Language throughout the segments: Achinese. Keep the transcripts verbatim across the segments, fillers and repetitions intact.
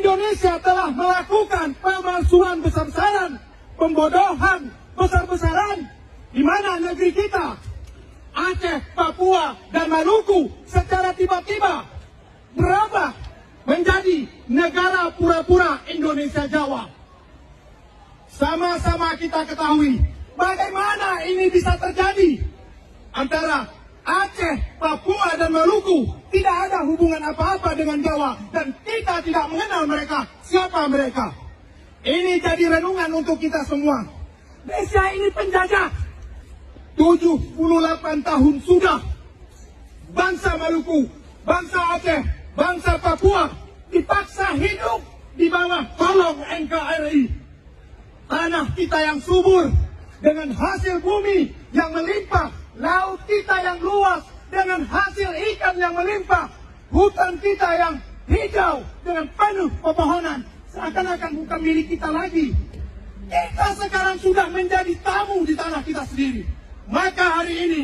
Indonesia telah melakukan pemalsuan besar-besaran, pembodohan besar-besaran, di mana negeri kita, Aceh, Papua, dan Maluku, secara tiba-tiba berubah menjadi negara pura-pura Indonesia Jawa. Sama-sama kita ketahui bagaimana ini bisa terjadi antara Aceh, Papua, dan Maluku tidak ada hubungan apa-apa dengan Jawa dan kita tidak mengenal mereka, siapa mereka. Ini jadi renungan untuk kita semua. Indonesia ini penjajah. Tujuh puluh delapan tahun sudah bangsa Maluku, bangsa Aceh, bangsa Papua dipaksa hidup di bawah kolong N K R I. Tanah kita yang subur dengan hasil bumi yang melimpah, laut kita yang luas dengan hasil ikan yang melimpah, hutan kita yang hijau dengan penuh pepohonan, seakan-akan bukan milik kita lagi. Kita sekarang sudah menjadi tamu di tanah kita sendiri. Maka hari ini,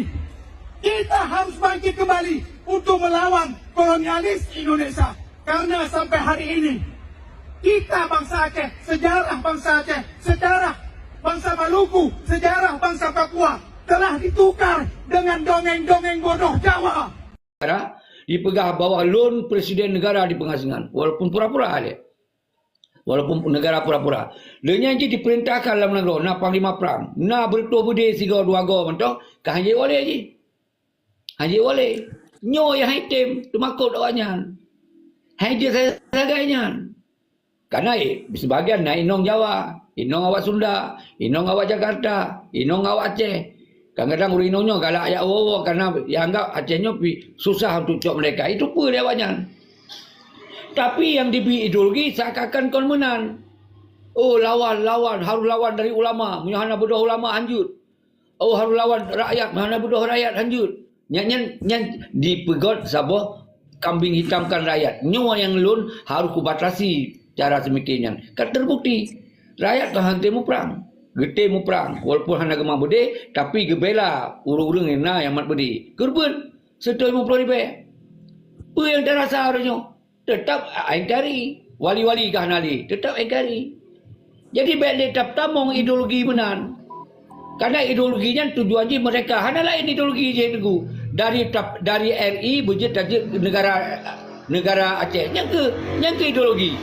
kita harus bangkit kembali untuk melawan kolonialis Indonesia. Karena sampai hari ini, kita bangsa Aceh, sejarah bangsa Aceh, sejarah bangsa Maluku, sejarah bangsa Papua telah ditukar dengan dongeng-dongeng bodoh Jawa. Negara, dipeugah bahwa lôn presiden negara di pengasingan, walaupun pura-pura lé. Walaupun negara pura-pura. Lheueh nyan jih diperintahkan lam nanggroe, na panglima prang, na beureutoh beudé sigoe dua goe mantong, ka hana jeuet walé jih. Hana jeuet walé. Nyoe nyang han item teumakot awaknyan. Hana jeuet sagai-sagai nyan. Karena, eh, sibagian na inong Jawa, inong awak Sunda, inong awak Jakarta, inong awak Aceh. Kadang-kadang ureueng inong nyoe galak jak woe-woe karena dianggap Aceh nyoe pi-, susah untuk cok mereka. Itu peue lé awaknyan. Tapi nyang dibi ideologi seakan-akan kon meunan. Oh, lawan, lawan, harus lawan dari ulama. Meunyoe hana beudôh ulama, hanjeuet. Oh, harus lawan rakyat, hana beudôh rakyat, hanjeuet. Nyan, nyan, nyan dipeugét saboh kambing hitamkan rakyat. Nyoe nyang lôn harus kubatasi cara seumiké nyan. Ka terbukti, rakyat ka han tém muprang. Geutem muprang, walaupun hana geumang beudé, tapi geubela ureueng-ureueng nyang na nyang mat beudé. Keureubeuen, seutoh limong ploh ribèe. Peue nyang tarasa uroe nyoe? Teutap N K R I, wali-wali ka hana lé, teutap N K R I. Jadi, bèk lé tapeutamong ideologi meunan. Karena ideologi nyan tujuan jih merdeka, hana laén ideologi jih Teungku. Dari tap-, dari R I beujeuet tajeuet negara, negara Aceh. Nyang keu, nyang keu ideologi.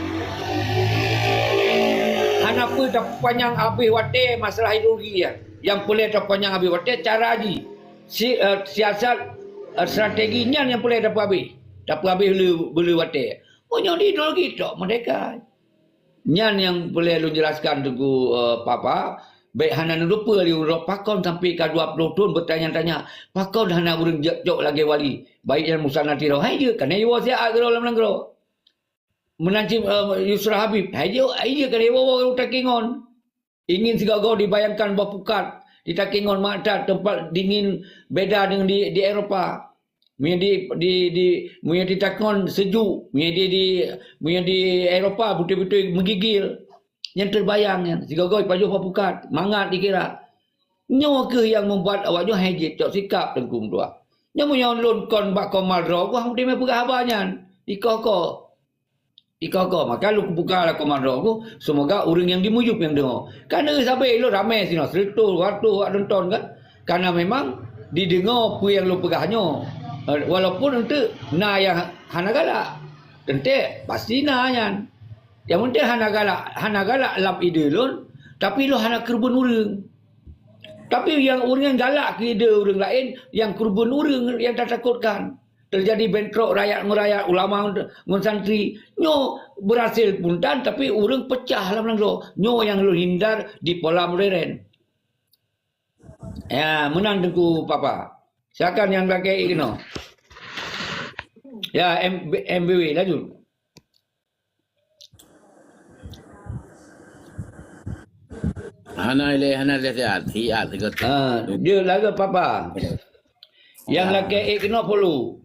Hana peue tapanyang abéh watèe masalah ideologi nyan. Nyang peureulèe tapanyang abéh watèe cara jih. Si-, eh, siasat, eh, strategi nyan nyang peureulèe tapeuabéh. Tapeuabéh beu-, beu watèe. Meunyoe di ideologi tok merdeka. Nyan nyang peureulèe lôn jelaskan Teungku, eh, Papa. Bèk hana neulupa lé uroe pakon sampai ka dua ploh thon beutanya-tanya, pakon hana ureueng jok-jok lagèe wali. Baik nyan Musa Natiro. Hai jeuet, ka na iwoe siat keudroe lam nanggroe. Meunan cit, eh, Yusra Habib. Hai jeuet, hai jeuet ka na iwoe-woe u Takengon. Ingin sigoe-goe dibayangkan boh pukat di Takengon mak that teumpat dingin beda deungon di, di Eropa. Meunyoe di, di, di, meunyoe di Takengon sejuk, meunyoe di, di, meunyoe di Eropa beutôi-beutôi meugigil. Nyan teubayang nyan, sigoe-goe pajoh boh pukat, mangat dikira. Nyoe kheueh nyang membuat awak nyoe hai jeuet cok sikap Teungku meutuah. Nyoe meunyoe lôn kon bak Komar droe, ku han teumé peugah haba nyan. Ikoh-koh. Ikoh-koh, maka lôn kubuka lakoe mandum ku, seumoga ureueng nyang jimeuyueb nyang deungoe. Ka neueh sabé lôn ramé sinoe, sireutoh, dua reutoh awak nonton kan. Karena memang dideungoe peue nyang lôn peugah nyoe. Walaupun eunteuk na nyang hana galak. Teuntèe pasti na nyan. Nyang penting hana galak, hana galak lam ide lôn, tapi lôn hana keureubeuen ureueng. Tapi nyang ureueng nyang galak keu ide ureueng laén, nyang keureubeuen ureueng nyang tatakotkan. Teujadi bentrok rakyat ngon rakyat, ulama ngon santri. Nyoe beurhasil spontan, tapi ureueng peucah lam nanggroe. Nyoe nyang lôn hindar di pola modern. Ya, meunan Teungku Papa. Silakan nyang lakèe keunoe. Ya, M-, M B W, lanjut. Hana ilèe, hana ilèe siat, siat sigoe. Ah, dia lagu Papa. Nyang lakèe ék keunoe peureulèe.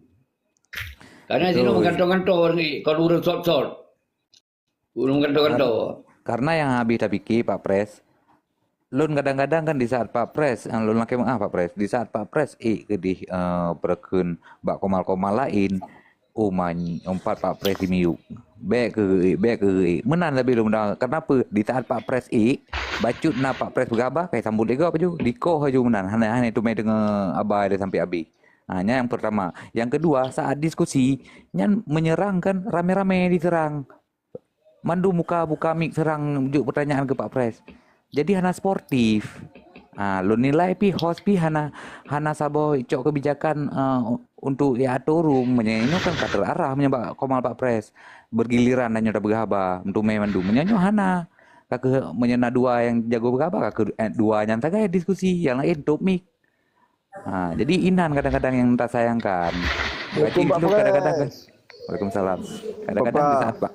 Karena sinoe meugantoe-gantoe ureueng ék, kon ureueng sot-sot. Ureueng meugantoe-gantoe. Kar-, karena nyang habéh tapike, Pak Pres, lôn kadang-kadang kan di saat Pak Pres, nyang lôn lakèe meu'ah, Pak Pres, di saat Pak Pres ék keudéh, eh, beureukeun bak komal-komal laén, Oh, manyét, umpat Pak Pres di miyup. Bék keuh ék, bék keuh ék. Meunan sabe lôn meudoá. Kenapa? Di saat Pak Pres ék, bacut na Pak Pres peugah haba, ka sambot lé gob laju. Dikoh laju meunan. Hana, hana teumé deungoe haba lé sampai habéh. Ha, nyan nyang pertama. Yang kedua, saat diskusi, nyan menyerang kan ramé-ramé diserang. Mandum buka, buka mik seurang jok peutanyaan keu Pak Pres. Jadi hana sportif. Ah, lôn nilai pih host pih hana, hana saboh icok keubijakan, eh, untuk ya atur ureuëng. Meunyoe nyoe kan ka teuarah meunyoe bak komal Pak Pres. Bergiliran dan nyoe tapeugah haba, meuteumé mandum. Meunyoe nyoe hana. Ka keuh meunyoe na dua nyang jago peugah haba, ka keuh, eh, dua nyan sagai diskusi, nyang laén top mik. Ha, jadi inan kadang-kadang nyang tasayangkan. Berarti Waalaikumsalam, itu kadang-kadang kan. Pres. Waalaikumsalam. Kadang-kadang di Papa. Saat Pak,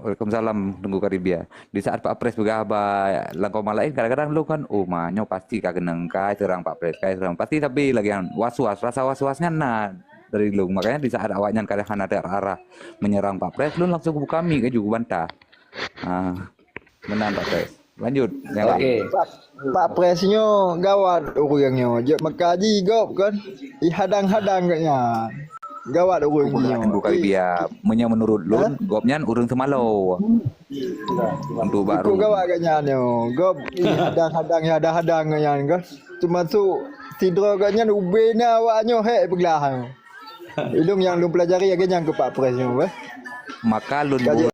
Waalaikumsalam, Teungku Karibia. Di saat Pak Pres peugah haba lam komal laén, kadang-kadang lôn kan, "Oh, ma, nyoe pasti ka keunong, ka seurang Pak Pres, ka seurang." Pasti tapi lagée nyan, was-was, rasa was-was nyan na dari lôn. Makanya di saat awaknyan kadang hana arah menyerang Pak Pres, lôn langsung buka mik laju bantah. Ha. Meunan, Pak Pres. Lanjut, nyang laén. Okey. Pak, Pak Pres nyoe gawat ureuëng nyoe. Jeuet meukaji gob kan. Ihadang-hadang gobnyan. Gawat ureuëng nyoe. Bukan, bukan. Eh, biar. Meunyoe menurut lôn, hah? Gobnyan ureuëng Seumalo. Untuk Pak Ikut Ru. Gawat gobnyan nyoe. Gob ihadang-hadang, ihadang-hadang gobnyan kan. Termasuk sidroe gobnyan ubena awak nyoe hék peugah nyoe. Ilung nyang lôn pelajari lagée nyan keu Pak Pres nyoe, eh. Maka lôn Kaji.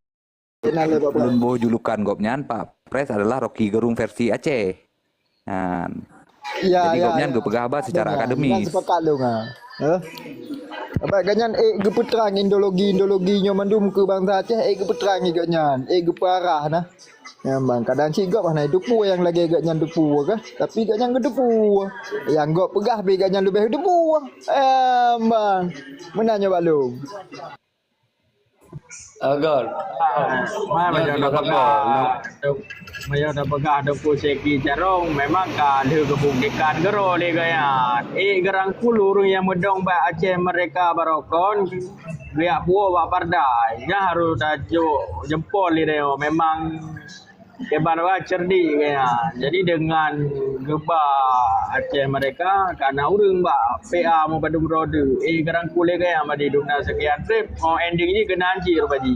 Lôn boh julukan gobnyan, Pak Pres adalah Rocky Gerung versi Aceh. Nah, ya, jadi ya, gobnyan ya. Geupeugah haba secara akademis. Nyan sepakat lôn, ha. Eh? Abang gobnyan ék geupeutrang ideologi-ideologi nyoe mandum keu bansa Aceh, ék geupeutrang gobnyan, ék geupeuarah nah. Ya, bang, kadang cit gob hana teupeu nyang lagée gobnyan teupeu kah? Tapi gobnyan geuteupeue. Nyang gob peugah pih gobnyan leubeh teupeu. Eh, bang, meunan nyoe bak lôn. Agak. Ah, mai meunyoe tapeugah, meunyoe tapeugah Teungku Syeki Carong, memang ka lheueh geubuktikan keudroe lé gobnyan. Ék geurangkul ureuëng nyang meudong bak Aceh Merdeka barokon, geujak puwoe bak pardai. Nyan harôh tajok jempol lé nyoe. Memang Kiban awai cerdik gobnyan. Jadi, deungon geuba Aceh Merdeka, ka na ureuëng bak P A meupadum droe deuh. Eh, geurangkul lé gobnyan, badi dum na sekian treb, oh, ending jih keunan cit rupa jih.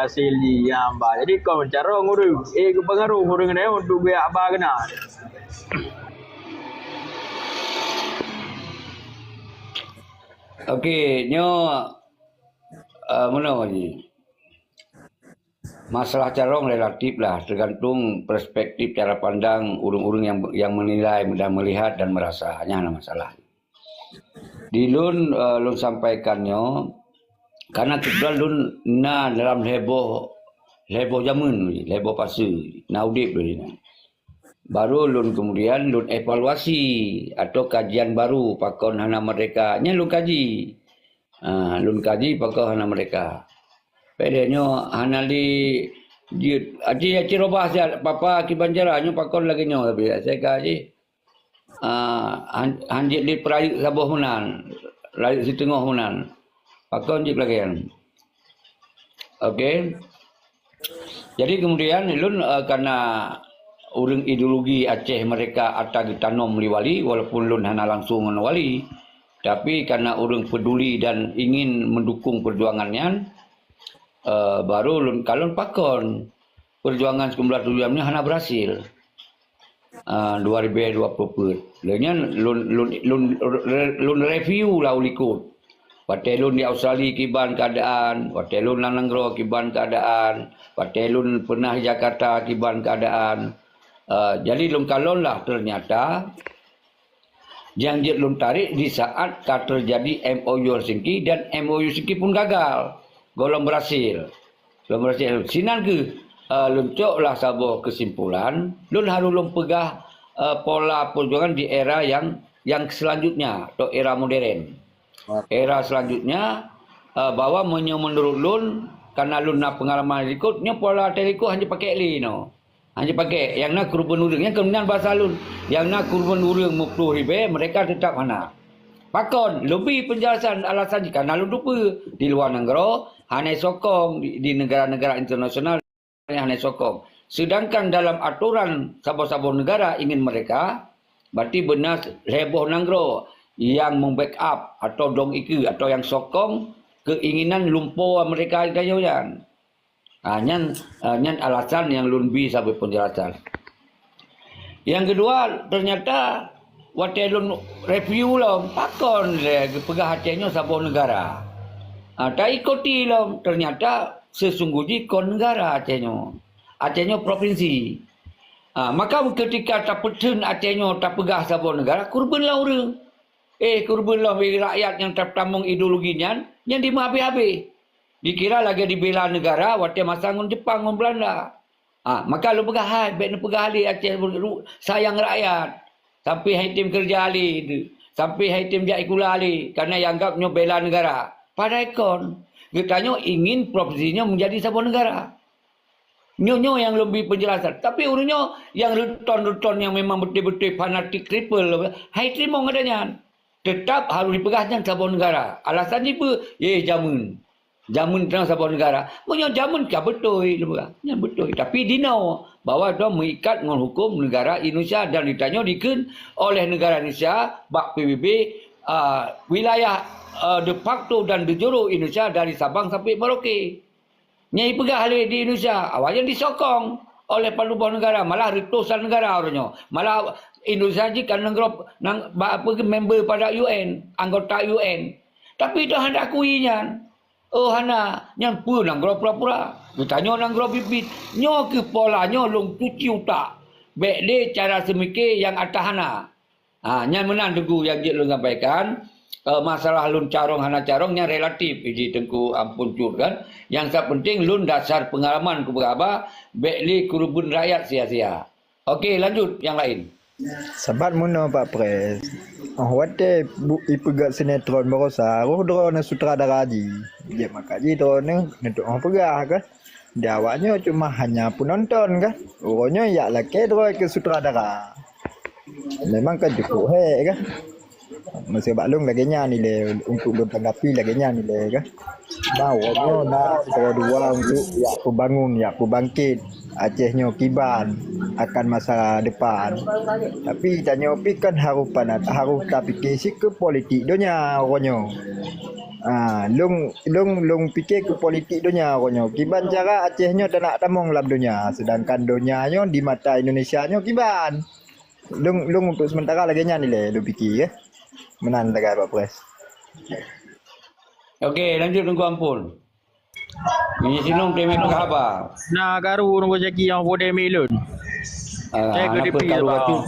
Hasil jih, ya, bah. Jadi, kon carông ureuëng. Eh, geupeungaruh ureuëng nyan untuk geujak ba keunan. Okey, nyoe, eh, meunoe jih. Masalah carông relatif lah, tergantung perspektif cara pandang ureuëng-ureuëng nyang, nyang menilai dan melihat dan merasa. Nyan na masalah. Di lôn, eh, lôn sampaikan nyoe, karena kebetulan lôn na dalam lhèe boh, lhèe boh jameun, lhèe boh fase, na udép lôn di nan. Baru lôn kemudian lôn evaluasi atau kajian baru pakon hana merdeka. Nyan lôn kaji. Ha, lôn kaji pakon hana merdeka. Padahai nyoe hana lé jeuet. Aji, aji robah siat papa kiban cara nyoe pakon lagèe nyoe tapi saya ka aji. Ah, han, han jeuet lé peurayeuk saboh meunan, rayeuk siteungoh meunan. Pakon jeuet lagèe nyan. Okey. Jadi kemudian lôn, eh, karena ureuëng ideologi Aceh Merdeka ata geutanom lé wali, walaupun lôn hana langsung ngon wali, tapi karena ureuëng peduli dan ingin mendukung perjuangan nyan, eh, baru lôn kalon pakon perjuangan sembilan puluh tujuh nyan hana berhasil. Ah, dua ribu dua puluh peuet. Lheueh nyan lôn, lôn, lôn, lôn review lah u likot. Watèe lôn di Australia kiban keadaan, watèe lôn lam nanggroe kiban keadaan, watèe lôn pernah di Jakarta kiban keadaan. Ah, jadi lôn kalon lah ternyata nyang jeuet lôn tarek di saat ka terjadi M O U Helsinki dan M O U Helsinki pun gagal. Goh lom berhasil. Lôn berhasil. Sinan kheueh, eh, lôn cok lah saboh kesimpulan, lôn harôh lôn peugah, eh, pola perjuangan di era yang, yang selanjutnya atau era modern. Era selanjutnya, eh, bahwa meunyoe menurut lôn, karena lôn na pengalaman likot, nyoe pola teuh likot hana jipakék lé nyoe. Hana jipakék. Nyang na keureubeuen ureuëng. Nyang keunan basa lôn. Nyang na keureubeuen ureuëng meuplôh ribèe, mereka tetap hana. Pakon? Leubeh penjelasan alasan jih karena lôn teupeue di luwa nanggroe hana sokong, di, di negara-negara internasional hana sokong. Sedangkan dalam aturan saboh-saboh negara ingin merdeka, berarti beuna lhèe boh nanggroe nyang membackup atau dong ikeue atau nyang sokong keinginan lumpoe Amerika geutanyoe nyan. Ha, nyan, ha, nyan alasan nyang lôn bi sabe penjelasan. Nyang keudua, ternyata watée lôn review lom, pakon lé geupeugah Aceh nyoe saboh negara. Ha, taikuti lom, ternyata sesungguh jih kon negara Aceh nyoe. Aceh nyoe provinsi. Ha, maka ketika tapeutheun Aceh nyoe tapeugah saboh negara, keureubeuen lom ureuëng. Eh, keureubeuen lom rakyat nyang tatamong ideologi nyan, nyan dimeuhabéh-habéh. Dikira lagée dibela negara watée masa ngon Jepang ngon Belanda. Ah, maka lôn peugah hai, bék neupeugah lé Aceh ru-, sayang rakyat. Sampai hai tem keureuja lé, sampai hai tem jak sikula lé, karena ianggap nyoe bela negara. Padahai kon, geutanyoe ingin provinsi nyoe menjadi saboh negara. Nyoe-nyoe nyang lôn bi penjelasan. Tapi ureuëng nyoe nyang reuton-reuton nyang memang beutôi-beutôi fanatik triple, hai teurimong gata nyan. Tetap harôh jipeugah nyan saboh negara. Alasan jih peue? Yeh, jameun. Jameun trang saboh negara. Meunyoe jameun ka beutôi, lôn peugah. Nyan beutôi. Tapi dinoe bahwa droe meuikat ngon huköm negara Indonesia dan ditanyoe dikeun oleh negara Indonesia bak P B B, ah, wilayah, ah, de facto dan de jure Indonesia dari Sabang sampai Merauke. Nyang ipeugah lé di Indonesia, awaknyan disokong oleh padub boh negara, malah reutosan negara uroe nyoe. Malah Indonesia jih kan nanggroe, nang, ba, apa ke, member pada U N, anggota U N. Tapi itu hana akui nyan. Oh, hana. Nyan peue nanggroe pura-pura. Geutanyoe nanggroe biet-biet. Nyoe keuh pola nyoe lôn cuci utak. Bék lé cara seumike nyang ata hana. Ha, nyan meunan Teungku nyang jeuet lôn sampaikan. Eh, masalah lôn carông hana carông nyan relatif, ji Teungku ampôn cut kan. Nyang sa penting lôn dasar peungalaman kupeugah haba, bék lé keureubeuen rakyat sia-sia. Oke, lanjut nyang laén. Sabat meunoe Pak Pres. Oh, watée bu-, ipeugét sinetron barosa, roh droeneuh sutradara jih. Jeuet maka jih droeneuh neutôh peugah kah? Di awaknyoe cuma hanya peunonton kah? Uroe nyoe yak lakée droe keu sutradara. Memang ka jukuk hék kah? Meuseu bak lôn lagée nyan ilée, untuk lôn tanggapi lagée nyan ilée kah? Bah, uroe nyoe na sidroe dua untuk yak peubangun, yak peubangkét Aceh nyoe kiban akan masa depan. Tapi tanyoe pi kan harôh panat, harôh tapike sikeu politik donya uroe nyoe. Ah, lôn, lôn, lôn pike keu politik donya uroe nyoe. Kiban cara Aceh nyoe tanak tamong lam donya, sedangkan donya nyoe di mata Indonesia nyoe kiban. Lôn, lôn untuk sementara lagée nyan ilée lôn pike, ya. Meunan lagée Pak Pres. Oke, lanjut Teungku ampôn. Nyoe sinong teumé peugah haba. Na karu nunggu jaki nyang pudeh mi lôn. Ah, cek ke D P karu bacut.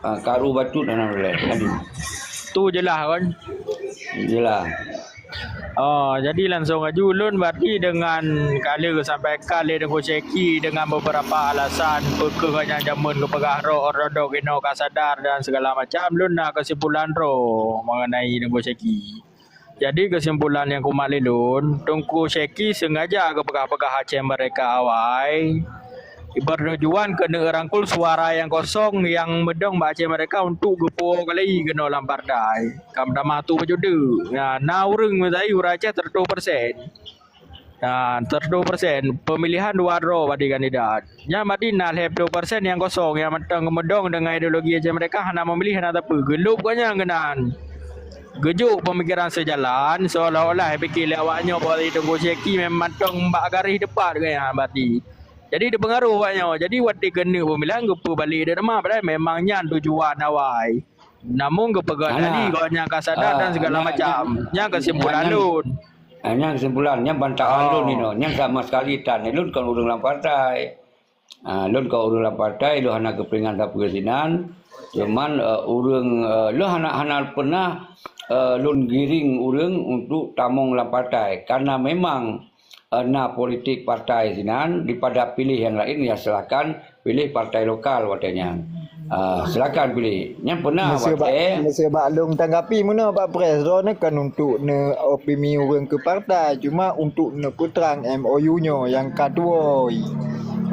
Ah, karu bacut na lé. Tu jeulaih kan? Jeulaih. Oh, jadi langsung aju lôn berarti dengan kali sampaikan lé Teungku Syeki dengan beberapa alasan peukeuh nyang jameun geupeugah roh, roh dok inoe ka sadar dan segala macam, lôn na kesimpulan roh mengenai Teungku Syeki. Jadi, kesimpulan nyang kumat lé lôn, Teungku Syeki sengaja geupeugah-peugah Aceh Merdeka awai, bertujuan keuneuk rangkul suara nyang kosong nyang meudong bak Aceh Merdeka untuk geupuwoe kali keunoe lam partai. Ka meutamah tu bacut deuh. Na, na ureuëng meusai ureuëng Aceh seratus persen. Nah, seratus persen pemilihan dua droe bagi kandidat. Nyan berarti na lhèe ploh persen nyang kosong nyang mantong geumeudong deungon ideologi Aceh Merdeka hana meumilih hana sapeue. Geulop gobnyan keunan. Geujok peumikiran seujalan, seolah-olah pike lé awaknyoe bahwa Teungku Syeki memang mantong bak garéh teupat gobnyan berarti. Jadi teupeungaruh awaknyoe. Jadi watèe keuneuk pemilihan geupeubalek dek teuma padahai memang nyan tujuan awai. Namun geupeugah tadi gobnyan ka sadar dan segala macam. Nyan kesimpulan lôn. Ah, nyan kesimpulan, nyan bantahan lôn inoe. Nyan sama sekali tan. Lôn kon ureuëng lam partai. Ah, lôn kon ureuëng lam partai, lôn hana keupeuingat sapeue sinan. Cuman, eh, ureuëng, eh, lôn hana, hana pernah, eh, lôn giring ureuëng untuk tamong lam partai. Karena memang, eh, na politik partai sinan, daripada pilih yang lain, ya silakan pilih partai lokal watèe nyan. Ah, silakan pilih. Nyan pernah watèe. Meuseu bak lôn tanggapi meunoe Pak Pres, droeneuh kan untuk neu opini ureuëng keu partai, cuma untuk neupeutrang M O U nyoe nyang ka tuwoe.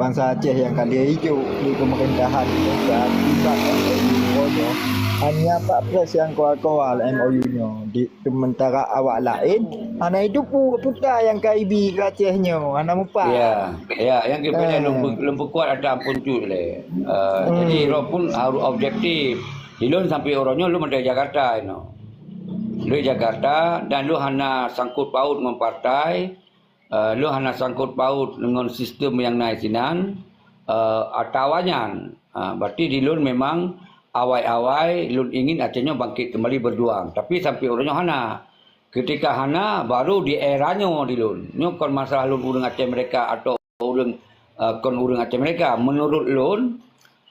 Bansa Aceh nyang ka lheueh ijok di pemerintahan Indonesia akibat M O U nyoe. Hanya Pak Pres nyang kawal-kawal M O U nyoe. Di Sementara awak laén hana jiteupeue peue nyang ka ibi keu Aceh nyoe, hana mupat. Ya, ya, nyang keubiet lôn pe-, lôn peukuat ata ampôn cut lé. Eh, jadi droe pun harôh objektif. Di lôn sampai uroe nyoe lôn mantong Jakarta inoe. Di Jakarta dan lôn hana sangkot paut ngon partai, eh, lôn hana sangkot paut ngon sistem nyang na sinan, eh, atawa nyan. Ha, berarti di lôn memang awai-awai lôn ingin Aceh nyoe bangkit kembali berjuang. Tapi sampai uroe nyoe hana. Ketika hana, baru di era nyoe di lôn. Nyoe kon masalah lôn ureuëng Aceh Merdeka atau ureuëng, eh, kon ureuëng Aceh Merdeka. Menurut lôn,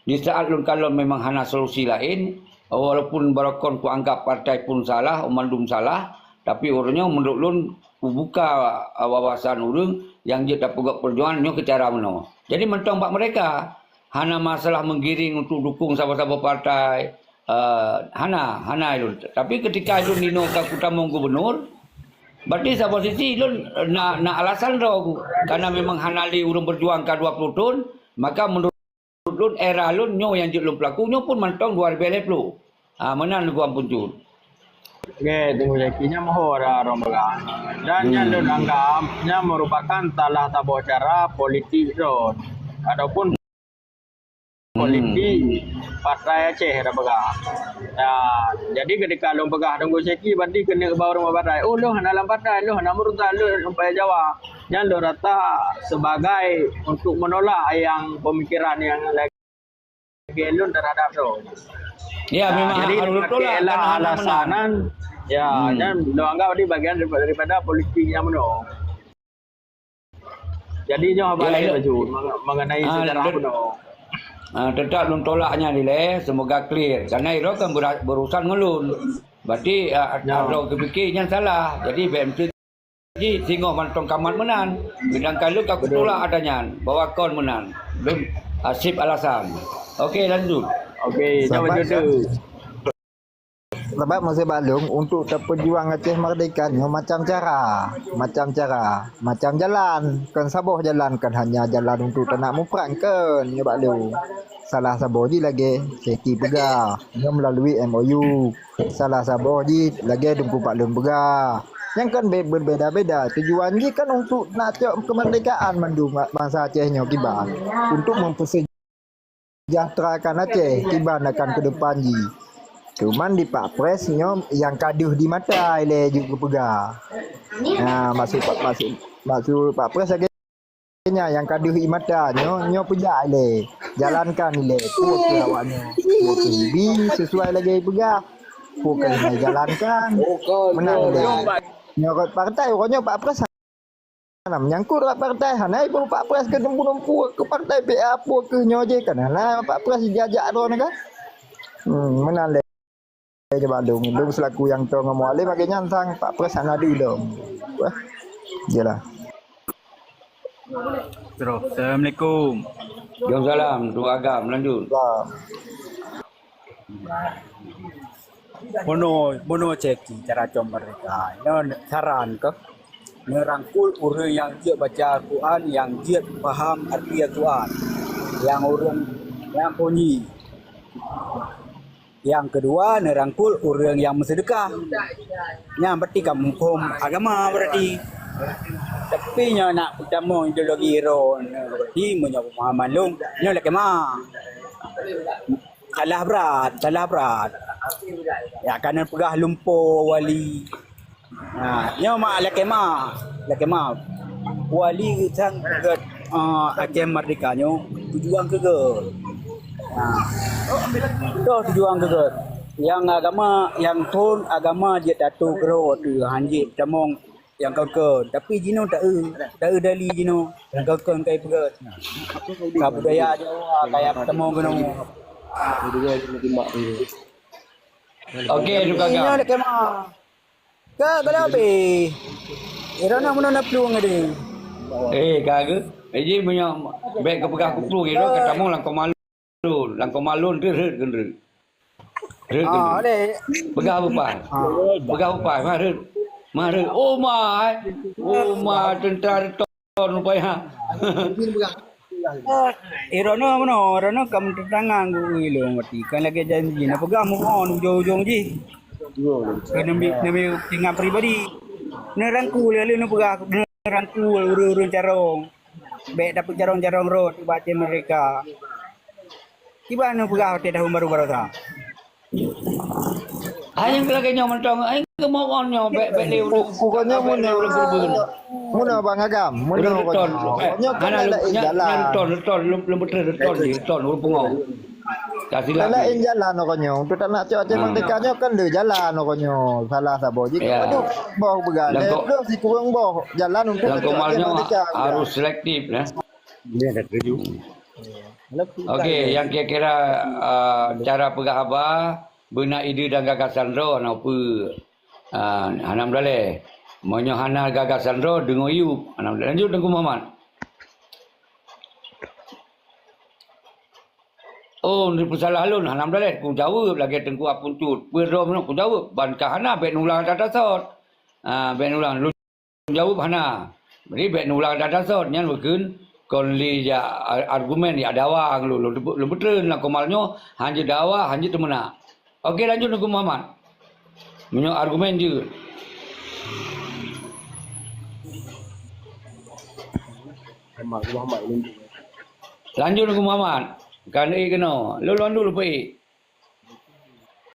di saat lôn kalon memang hana solusi lain, walaupun barokon kuanggap partai pun salah, mandum salah, tapi uroe nyoe menurut lôn kubuka, eh, wawasan ureuëng nyang jeuet tapeugöt perjuangan nyoe keu cara meunoe. Jadi mantong bak mereka, hana masalah menggiring untuk dukung saboh-saboh partai, eh, hana, hana lôn. Tapi ketika lôn inoe ka kutamong gubernur, berarti saboh sisi lôn na, na alasan droe ku. Karena memang hana lé ureuëng berjuang ka dua puluh thon, maka menurut lôn era lôn nyoe nyang jeuet lôn peulaku nyoe pun mantong dua ribu dua puluh. Ha, meunan Teungku Ampun Cut. Oke, Teungku Zaki, nyan moho dah rong peugah. Dan nyan lôn anggap nyan merupakan salah saboh cara politik droe ataupun politik partai Aceh dah peugah. Ya, jadi ketika lôn peugah Teungku Zaki, berarti keuneuk bak ureuëng partai. Oh, lôn hana lam partai, lôn hana meurutan, lôn sampai Jawa. Nyan lôn rasa sebagai untuk menolak yang pemikiran yang lagi lôn terhadap tu. Ya, memang jadi harus pakai tolak, lah karena hana alasan menang. Ya, hmm, dan lôn anggap ni bagian daripada, daripada politik nyang meunoe. Jadi nyoe haba lain laju meng-, mengenai sejarah lôn, meunoe. Ah, tetap lôn tolak nyan dilèe, semoga clear. Karena iro kan bera-, berurusan ngon lôn. Berarti, ah, ya, iro kepikir nyan salah. Jadi B M C Ji singoh mantong kamat meunan. Sedangkan lôn ka kutulak ata nyan bahwa kon meunan. Lôn, ah, sip alasan. Okey, lanjut. Okey, jawab judul. Sabab meusé bak lôn, untuk tapeujuang Aceh Merdeka nyoe macam cara, macam cara, macam jalan. Kon saboh jalan, kon hanya jalan untuk tanak muprang, kon nyoe bak lôn. Salah saboh jih lagèe Seti peugah, nyoe meulalu M O U. Salah saboh jih lagèe Teungku Pak Lôn peugah. Nyang kan be-, berbeda-beda. Tujuan jih kan untuk nak cok kemerdekaan mandum bansa Aceh nyoe kiban. Untuk mempersejahterakan Aceh kiban akan ke depan jih. Cuman di Pak Pres nyoe nyang ka deuh di mata ilèe jeuet geupeugah. Nah, maksud Pak, maksud, maksud Pak Pres lagèe nyan nyang ka deuh i mata nyoe, nyoe peujak ilèe. Jalankan ilèe. Peue keu awak nyoe? Peue keu hibi sesuai lagèe peugah? Peue keu hana jalankan? Meunan ilèe. Nyoe rot partai, uroe nyoe Pak Pres hana menyangkut rot partai, hana iboh Pak Pres keu dumpu-dumpu keu partai P A peue keu nyoe jih kan. Hana Pak Pres jijak-jak droeneuh kan. Hmm, meunan lé. Coba lôn, lôn selaku nyang toe ngon Mualem, lagèe nyan sang Pak Pres hana deuh lom. Wah, jeulaih. Terus, Assalamualaikum. Waalaikumsalam, Teungku Agam, lanjut. Salam. Bunoe, bunoe cèki cara com merdeka. Nyoe saran keuh. Neurangkul ureueng nyang jeuet baca Al-Quran, nyang jeuet paham arti Al-Quran. Nyang ureueng nyang punyi. Nyang keudua, neurangkul ureueng nyang meuseudeukah. Nyan berarti ka muphom agama berarti. Tapi nyoe nak peutamong ideologi droeneuh, berarti meunyoe pemahaman lôn, nyoe lakèe ma. Salah brat, salah brat. Ya, ka neupeugah lumpoe wali. Ha, nyoe ma lakèe ma, lakèe ma. Wali sang gèt, ah, Aceh Merdeka nyoe tujuan keu gèt. Ha. Toh tujuan keu gèt. Nyang agama, nyang thon agama jeuet tatu keudroe teuh, han jeuet tamong nyang kon-kon. Tapi jinoe taeu, taeu dali jinoe, nyang kon-kon kai peugèt. Ka budaya Jawa, kaya peutamong keunoe. Okey, Teungku Agam. Nyoe lakèe ma. Ka, ka lheueh abéh. Eh, droeneuh meunan na plueng tadi. Eh, ka geuh. Eh, ji meunyoe bèk geupeugah kuplueng, eh, droe ka tamong lam koma lôn. Lam koma lôn tu rhët keuneuk. Rhët keuneuk. Ah, deh. Peugah bupan. Ah. Peugah bupan, mah rhët. Mah rhët. Oh, ma, eh. Oh, ma, teuntara Kon rupanya. Eh, droeneuh meunoe, droeneuh ka meutantangan gurèe lôn, berarti kan lagèe janji. Neupeugah mohon ujong-ujong jih. Keu neumi, neumi keupentingan pribadi. Neurangkul, lalu neupeugah neurangkul ureueng-ureueng carông. Bèk tapeucarông-carông rot bak Aceh Merdeka. Kiban neupeugah watèe tahun baru baroesa. Hai nyang lagèe nyoe mantong, hai keumoe nyoe bèk, bèk lé. Ku, ku, ku nyoe bèk lé meunoe, ureueng keureubeuen. Meunoe Bang Agam, meunoe ureueng kon. Leton. Kon nyoe kan hana laén jalan. Nyan leton, leton, lom, lom beutôi leton, leton, ureueng pungo. Ka silap. Laén jalan kon nyoe. Untuk tak nak cok Aceh Merdeka nyoe kan le jalan kon nyoe. Salah saboh jih. Ya. Aduh, boh beugah. Lengkok. Lé, lé sikureueng boh jalan untuk Aceh Merdeka. Lengkok mal nyoe harus selektif, ya. Okey, nyang kira-kira, ah, cara peugah haba, beuna ide dan gagasan droe, hana peue. Ah, hana meudaleh. Meunyoe hana gagasan droe, deungoe yub. Hana meudaleh. Lanjut, Teungku Muhammad. Oh, neupeusalah lôn, hana meudaleh. Kujaweueb lagèe Teungku Apuncut. Peue droe meunoe kujaweueb. Ban ka hana, bèk neulang that-that sot. Ah, bèk neulang. Lôn jaweueb hana. Jadi, bèk neulang that-that sot. Nyan bukon kon lé jak a-, argumen, jak dawa ngon lôn. Lôn teupeu-, lôn peutreun lam komal nyoe, hanjeuet dawa, hanjeuet teumeunak. Oke, lanjut Teungku Muhammad. Meunyoe argumen jeuet. Lanjut Teungku Muhammad. Kan, eh, keunoe. Lôn, lôn dulu, Pak.